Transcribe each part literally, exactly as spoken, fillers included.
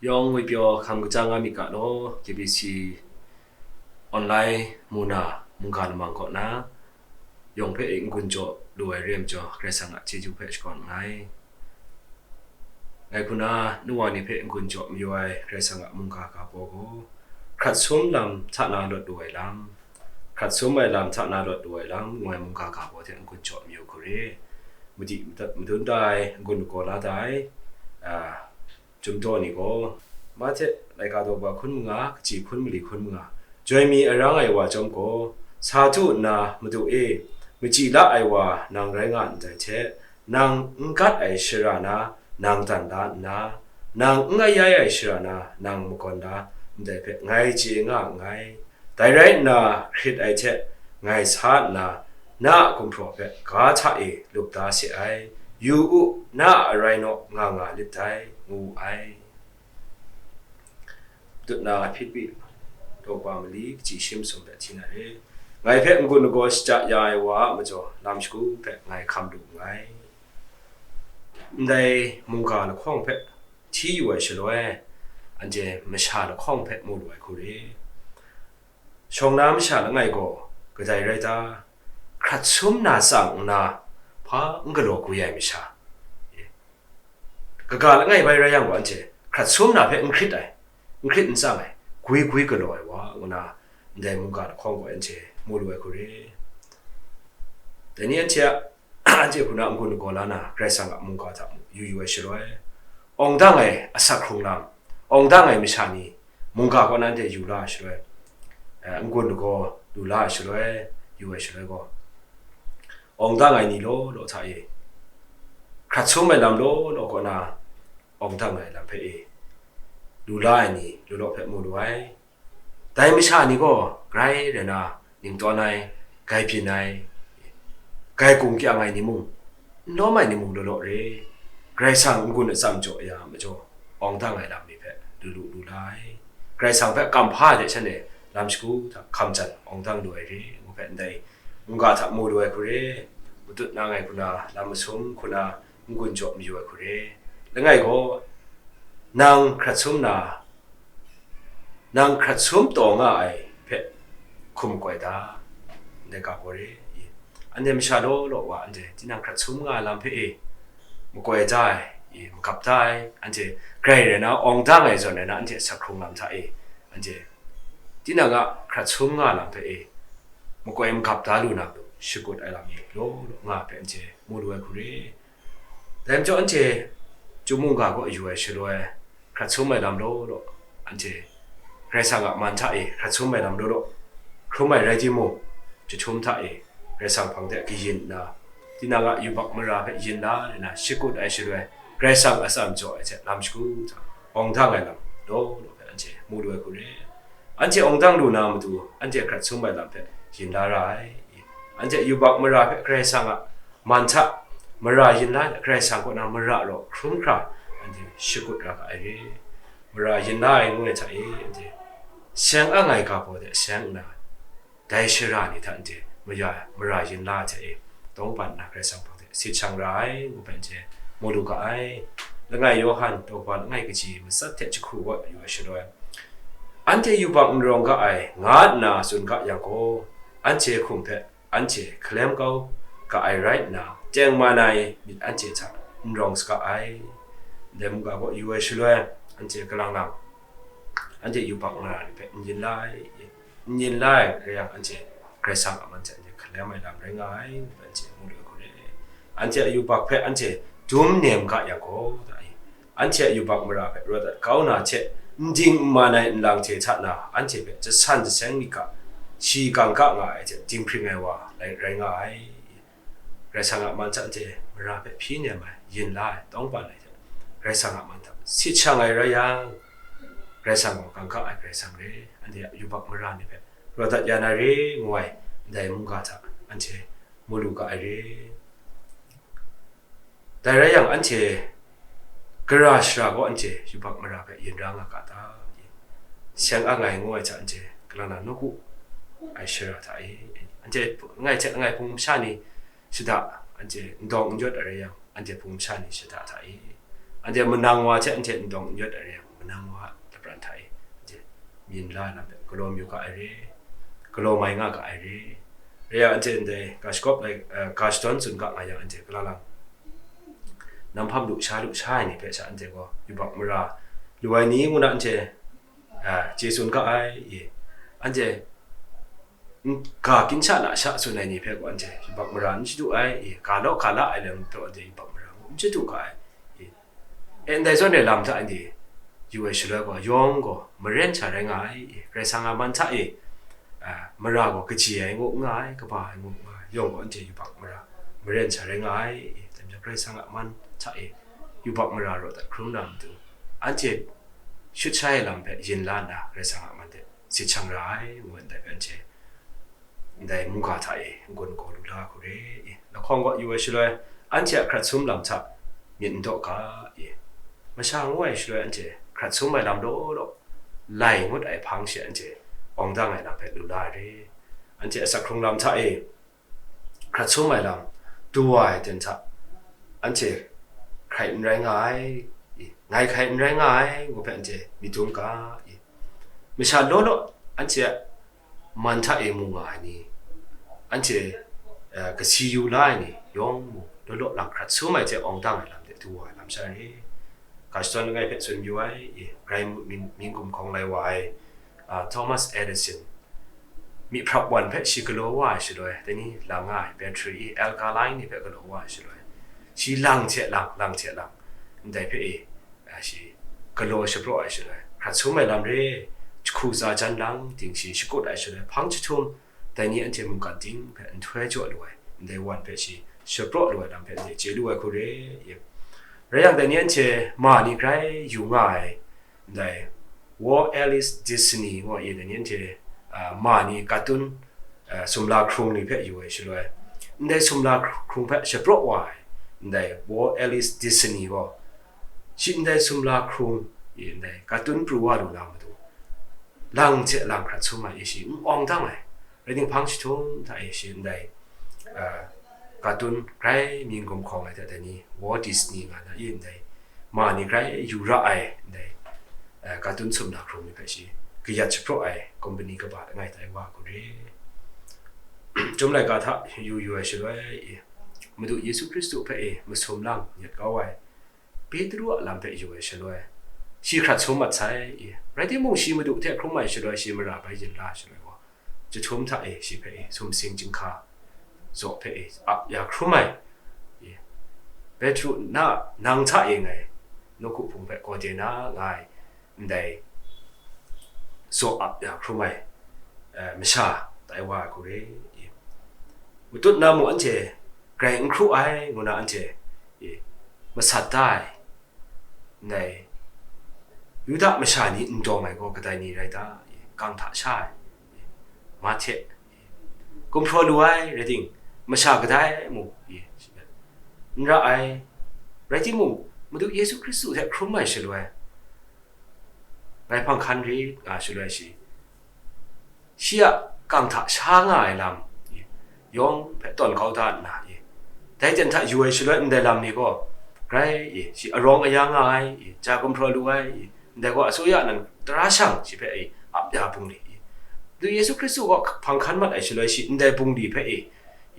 Yawng ngwipyaw hkam kajang a myit ga law, K B C online mu na mungga lamang kaw na, yawng hpe n-gun jaw lu ai re ai majaw, Karai Kasang a chyeju hpe shakawn nngai. Ngai hku na nu wa ni hpe n-gun jaw mayu ai Karai Kasang a mungga ga baw gaw, hkrat sum lam hta na lawt lu ai lam, hkrat sum ai lam hta na lawt lu ai lam ngu ai mungga ga baw hte n-gun jaw mayu hku re. Madi mada-, madun da ai, n-gun lagaw la da ai, a, Chyum daw ni gaw, Mahte laika daw ba hkun manga, kaji hkun mali hkun manga, joi mi arang ai wa chyawm gaw, sa du nna, Madu e, machyi la ai wa nang rai nga ndai hte, nang n gat ai shara na nang dan da nna, nang n ayai ai shara na nang magawn da ndai hpe ngai chye nga nngai. Dai rai nna, hkrit ai hte ngai sa nna, na a gumhpraw hpe ga hta e lup da se ai. Yu u, na a arai naw nga nga lit dai, ngu wu ai. Dut na Hpitpi daw ba mali kaji shi masum hpe hti na re. Ngai hpe n-gun lagaw shaja ya ai wa a majaw, lam shagu hpe ngai hkam lu nngai. Ndai mungga lahkawng hpe hti yu ai shaloi, anhte masha lahkawng hpe mu lu ai hku re. Shawng na masha langai gaw kadai rai ta? Hkrat sum na tsang nna, hpa n galaw gwi ai masha, kaga langai bai rai yang gaw, anhte hkrat sum na hpe n hkrit ai, n hkrit n tsang ai, gwi gwi galaw ai wa, ngu na ndai mungga lahkawng gaw anhte mu lu ai hku re. Dai ni anhte a, anhte hku na n-gun lagaw la na, Karai Kasang a mungga hta yu yu ai shaloi, awng dang ai asak hkrung lam, awng dang ai masha ni mungga kaw na anhte yu la ai shaloi, eh, n-gun lagaw lu la ai shaloi, yu ai shaloi gaw, awng dang ai ni law law hta e, hkrat sum ai lam law law kaw na, awng dang ai lam hpe e, lu la ai ni law law hpe mu lu ai. Dai masha ni gaw grai rai na, ning tawn ai, grai byin ai, grai gung kyang ai ni mung, n lawm ai ni mung law law re, Karai Kasang n-gun atsam jaw ya majaw, awng dang ai lam ni hpe lu lu lu la ai. Karai Kasang hpe kamhpa ai hte shan e lam shagu hta hkam jan awng dang lu ai re, ngu hpe ndai mungga hta mu lu ai hku re. Matut na ngai hku na, lam masum hku na, n-gun jaw mayu ai hku re. Langai gaw, nang hkrat sum na, nang hkrat sum taw nga ai hpe hkum koi da, ndai ga gaw re. Anhte masha law law wa, anhte tinang hkrat sum nga ai lam hpe e makoi da ai, e magap da ai, anhte grai rai na, awng dang ai zawn rai na, anhte asak hkrung lam hta e, anhte tinang a hkrat sum nga ai lam hpe e makoi magap da lu na, shakut ai lam e law law nga ai hpe anhte mu lu ai hku re. Dai majaw anhte chyum mungga kaw yu ai shaloi, hkrat sum ai lam law law, anhte Karai Kasang a man hta e hkrat sum ai lam law law hkrum ai rai timung, jahtum hta e Karai Kasang hpang de kayin nna, tinang a yubak mara hpe yin la nna shakut ai shaloi, Karai Kasang atsam jaw ai hte lam shagu hta awng dang ai lam law law hpe anhte mu lu ai hku re. Anhte awng dang lu na matu, anhte hkrat sum ai lam hpe yin la ra ai. Anhte yubak mara hpe Karai Kasang a man hta mara yin la ai, Karai Kasang kaw na mara raw hkrum hkra anhte shakut ra ga ai re. Mara yin la ai ngu ai hta e, anhte seng ang ai ga baw de seng nna, dai shara ni hta anhte maya mara yin la ai hta e, tawngban na Karai Kasang hpang de sit shang ra ai, ngu hpe anhte mu lu ga ai. Langai Yawhan daw ba langai kaji matsat hte jahku kaw yu ai shaloi, anhte yubak n rawng ga ai, nga nna tsun ga yang gaw, anhte hkum hpe anhte hkalem kau ga ai rai nna, tengman ai myit anhte hta n rawng saga ai. Ndai mungga kaw yu ai shaloi, anhte kalang lang, anhte yubak mara ni hpe n yin la ai, n yin la ai rai yang, anhte Karai Kasang a man hte anhte hkalem ai lam rai nga ai, ngu hpe anhte mu lu ai hku re. Anhte a yubak hpe anhte dum nem ga yang gaw, da e, anhte a yubak mara hpe rawt dat kau na hte, n ding n man ai nlang hte hta na, anhte hpe jasan jaseng myit ga, shi gang ga nga ai hte dinghpring ai wa rai, rai nga ai. Karai Kasang a man hta anhte mara hpe hpyi nem ai, yin la ai, tawngban ai hte, Karai Kasang a man hta sit shang ai rai yang, Karai Kasang gaw kangka ai Karai Kasang re, anhte a yubak mara ni hpe rawt dat ya na re, ngu ai, ndai mungga hta anhte mu lu ga ai re. Dai rai yang, anhte gara shara gaw anhte yubak mara hpe yin ra nga ga ta? Seng ang ai ngu ai hta anhte kalang na nawku ai shara hta e, anhte langai hte langai hpung masha ni shada, anhte ndawng n yawt ai rai yang, anhte hpung masha ni shada hta e, anhte manang wa hte anhte ndawng n yawt ai rai yang, Nang wa lapran hta e, anhte myin la ai lam hpe galaw mayu ga ai re, galaw mai nga ga ai re. Re yang anhte ndai ga shagawp lai, eh, ga shadawn tsun ga nga yang anhte gala lang, nam hpam lu sha lu sha ai ni hpe sha anhte gaw yubak mara lu ai ni ngu na anhte, ah, chye tsun ga ai, i. Anhte n-, ga ginhka na sha tsun ai ni hpe gaw anhte yubak mara n shadu ai, i, ga law ga la ai lam hpe anhte yubak mara n shadu ga ai, i. E, ndai zawn e lam hta ni, yu ai shaloi gaw, yawng gaw maren sha rai nga ai, i, Karai Kasang a man hta e, a, mara gaw kaji ai ngu n nga ai, kaba ai ngu n nga ai, yawng gaw anhte yubak mara maren sha rai nga ai, i, dai majaw Karai Kasang a man hta e yubak mara raw dat hkrum na matu, anhte shut sha ai lam hpe yin la nna, Karai Kasang a man hte sit shang ra ai, ngu ndai hpe anhte ndai mungga hta e n-gun gaw lu la hku re i. Lahkawng kaw yu ai shaloi, anhte a hkrat sum lam hta myit n daw ga i. Masha ngu ai shaloi, anhte hkrat sum ai lam law law, lai ngut ai hpang she anhte awng dang ai lam hpe lu la ai re. Anhte asak hkrung lam hta e hkrat sum ai lam du wa ai ten hta, anhte hkrai n rai nga ai, i, ngai hkrai n rai nga ai, ngu hpe anhte myit dum ga, i. Masha law law, anhte a man hta e mu nga ai ni, anhte, eh, kasi yu la ai ni yawng mung, law law lang hkrat sum ai hte awng dang ai lam de du wa ai lam sha re. Ga shadawn langai hpe tsun yu ai, i, grai mung, myin, myin gumhkawng lai wa ai, ah, Thomas Edison, myi hprap wan hpe shi galaw wa ai shaloi, dai ni lang nga ai battery, alkaline ni hpe galaw wa ai shaloi, shi lang hte lang, lang hte lang, ndai hpe e, a, shi galaw shapraw ai shaloi, hkrat sum ai lam re, jahku za jan lang ting shi shakut ai shaloi, hpang jahtum dai ni anhte mungkan ting hpe nhtoi jaw lu ai, ndai wan hpe shi shapraw lu ai lam hpe ndai chye lu ai hku re, i. Rai yang, dai ni anhte ma ni grai yu nga ai, ndai Walt Disney ngu ai, dai ni anhte, a, ma ni katun, a, sumla hkrung ni hpe yu ai shaloi, ndai sumla hkrung hpe shapraw wa ai, ndai Walt Disney gaw, shi ndai sumla hkrung, i, ndai katun pru wa lu na matu, lang hte lang hkrat sum ai, i, shi n awng dang ai, rai ting, hpang jahtum hta e shi ndai, a, katun grai myin gumhkawng ai hte dai ni, Walt Disney nga na, i, ndai ma ni grai yu ra ai, ndai, a, katun sumla hkrung ni hpe shi kayat shapraw ai company kaba langai tai wa hku re. Chyum laika hta yu yu ai shaloi, i, Madu Yesu Hkristu hpe, i, masum lang yet kau ai Petru a lam hpe yu ai shaloi, shi hkrat sum mat sai, i, rai timung, shi Madu hte hkrum ai shaloi, shi mara bai yin la ai shaloi gaw, jahtum hta e shi hpe, i, sumsing chyinghka zaw hpe, i, ap ya hkrum ai, i, Petru, na, nang hta e ngai nawku hpung hpe gaw de na nga ai, ndai zaw ap ya hkrum ai, eh, masha tai wa ai hku re, i. Matut na mung anhte grai n hkru ai ngu na anhte, i, masat da ai, ndai Yuda masha ni n dawng ai gaw kadai ni rai ta? I, kang hta sha ai, i, Mahte, i, gumhpraw lu ai rai ting, masha kadai mung, i, n ra ai, rai timung, Madu Yesu Hkristu hte hkrum ai shaloi, ngai hpang hkan rit nga shaloi shi, shi a kang hta sha nga ai lam, i, yawng hpe tawn kau da nna, i, dai ten hta yu ai shaloi ndai lam ni gaw, grai, i, shi arawng aya nga ai, i, ja gumhpraw lu ai, i, ndai gaw asuya nan tara shang shi hpe, i, ap ya bungli, i, Madu Yesu Hkristu gaw hpang hkan mat ai shaloi shi ndai bungli hpe, i,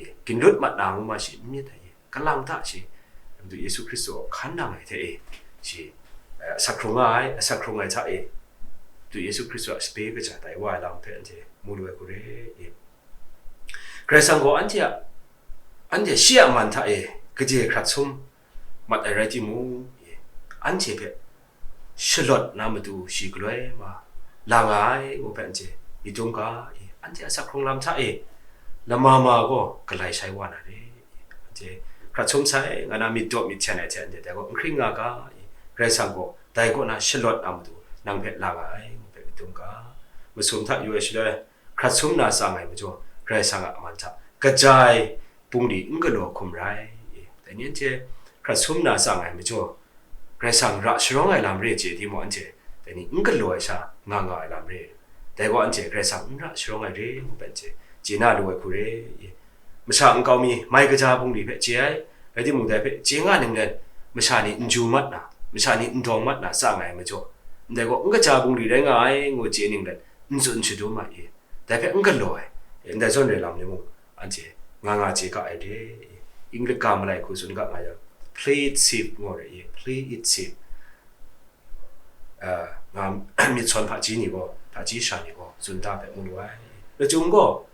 i, ginlut mat na ngu ma shi n myit ai, i, kalang hta shi, Madu Yesu Hkristu a hkan nang ai hte e, shi, eh, asak hkrung nga ai, asak hkrung ai hta e, Madu Yesu Hkristu a sape kaja tai wa ai lam hpe anhte mu lu ai hku re, i. Karai Kasang gaw anhte a, anhte shi a man hta e kaje hkrat sum mat ai rai timung, i, anhte hpe shalawt na matu shi galoi ma la nga ai ngu hpe anhte myit dum ga, i, anhte asak hkrung lam hta e lama ma gaw galai shai wa na re, i, anhte hkrat sum sai nga na myit daw myit hten ai hte anhte dai gaw n hkring nga ga, i, Karai Kasang gaw dai kaw na shalawt na matu nang hpe la nga ai ngu hpe myit dum ga. Masum hta yu ai shaloi, hkrat sum na tsang ai majaw, Karai Kasang a man hta kaja ai bungli n galaw hkum rai, i, dai ni anhte hkrat sum na tsang ai majaw, Karai Kasang ra sharawng ai lam re chye timung, anhte dai ni n galaw ai sha nga nga ai lam re. Dai gaw anhte Karai Kasang n ra sharawng ai re ngu hpe anhte chye na lu ai hku re, i. Masha nkau mi mai kaja bungli hpe chye ai, rai timung, dai hpe chye nga ning len, masha ni n ju mat na, masha ni n dawng mat na tsang ai majaw, ndai gaw n kaja bungli rai nga ai, ngu chye ning let, n tsun shadum ai, dai hpe n galaw ai, ndai zawn re lam ni mung, anhte nga nga chye ga ai re. Inglik ga malai hku tsun ga nga yang, play it safe, ngu re, play it safe. Nga myit sawn hpaji ni gaw, hpaji sha ni gaw, tsun da hpe mu lu ai. Lachyum gaw,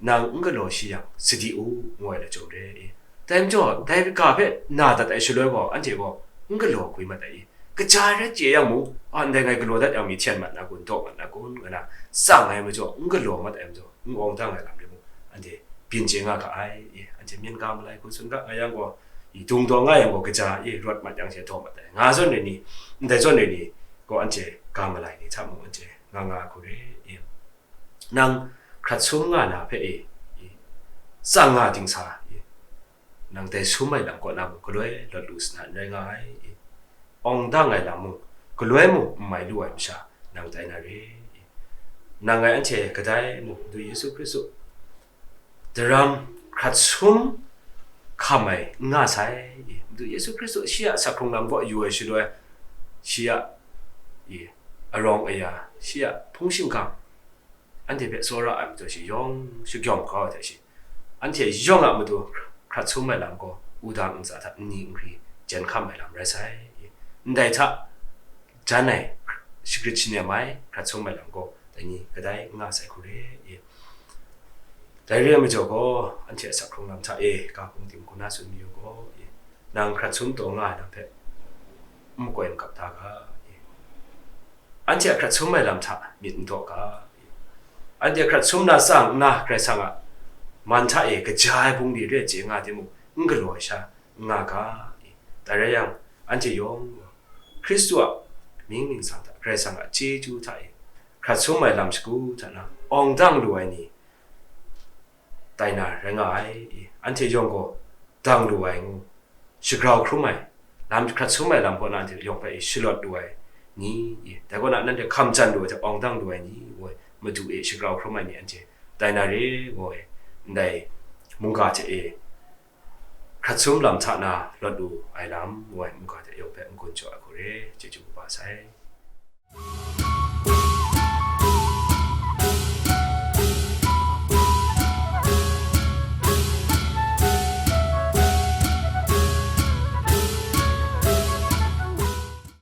nang n galaw shi yang, sadi u, ngu ai lachyum re. Dai majaw, dai ga hpe na dat ai shaloi gaw, anhte gaw n galaw hkwi mat ai. Kaja rai chye yang mung, a, ndai ngai galaw dat yang mi hten mat na kun, daw mat na kun, nga na tsang ai majaw, n galaw mat ai majaw, n awng dang ai lam rai mung, anhte byin chye nga ga ai. E, anhte myen ga malai hku tsun ga nga yang gaw, i dung daw nga yang gaw, kaja e rawt mat yang she daw mat ai, nga zawn re ni, ndai zawn re ni gaw, anhte ga malai ni hta mung, anhte nga nga hku re. E, nang hkrat sum nga na hpe e, e, tsang nga dingsa e, nang dai sum ai lam kaw na mung galoi lawt lu sa na n rai nga ai. E, awng dang ai lam mung, galoi mung n mai lu ai masha, nang tai na re. E, nang ngai anhte kadai mung, Madu Yesu Hkristu daram hkrat sum hkam ai n nga sai. E, Madu Yesu Hkristu shi a asak hkrung lam kaw yu ai shaloi, shi a, e, arawng aya, shi a hpung shingkang, anhte hpe tsawra ai majaw shi yawng shagyawng kau ai hte shi, anhte yawng a matu hkrat sum ai lam gaw, wudang ntsa hta nni nhkri jen hkam ai lam rai sai. Ndai hta jan ai, shagrit shanem ai hkrat sum ai lam gaw, dai ni kadai n nga sai hku re. Dai re ai majaw gaw, anhte asak hkrung lam hta e, ga hpung tim hku na tsun mayu gaw, nang hkrat sum taw nga ai lam hpe n makoi n kap da ga. Anhte a hkrat sum ai lam hta myit n daw ga. Anhte hkrat sum na tsang nna, Karai Kasang a man hta e kaja ai bungli re ai chye nga timung, n galaw ai sha n nga ga. Dai rai yang, anhte yawng Hkristu a mying ningsang hta, Karai Kasang a chyeju hta e hkrat sum ai lam shagu hta na awng dang lu ai ni, tai na rai nga ai. Anhte yawng gaw dang lu ai ngu, shagrau hkrum ai, lam hkrat sum ai lam kaw na anhte yawng hpe shalawt lu ai ni, dai kaw na nanhte hkam jan lu ai hte awng dang lu ai ni, ngu ai, Madu e shagrau hkrum ai ni anhte tai na re, ngu ai, ndai mungga hte e hkrat sum lam hta na lawt lu ai lam, ngu ai, mungga hte yawng hpe n-gun jaw ai hku re, chyeju kaba sai.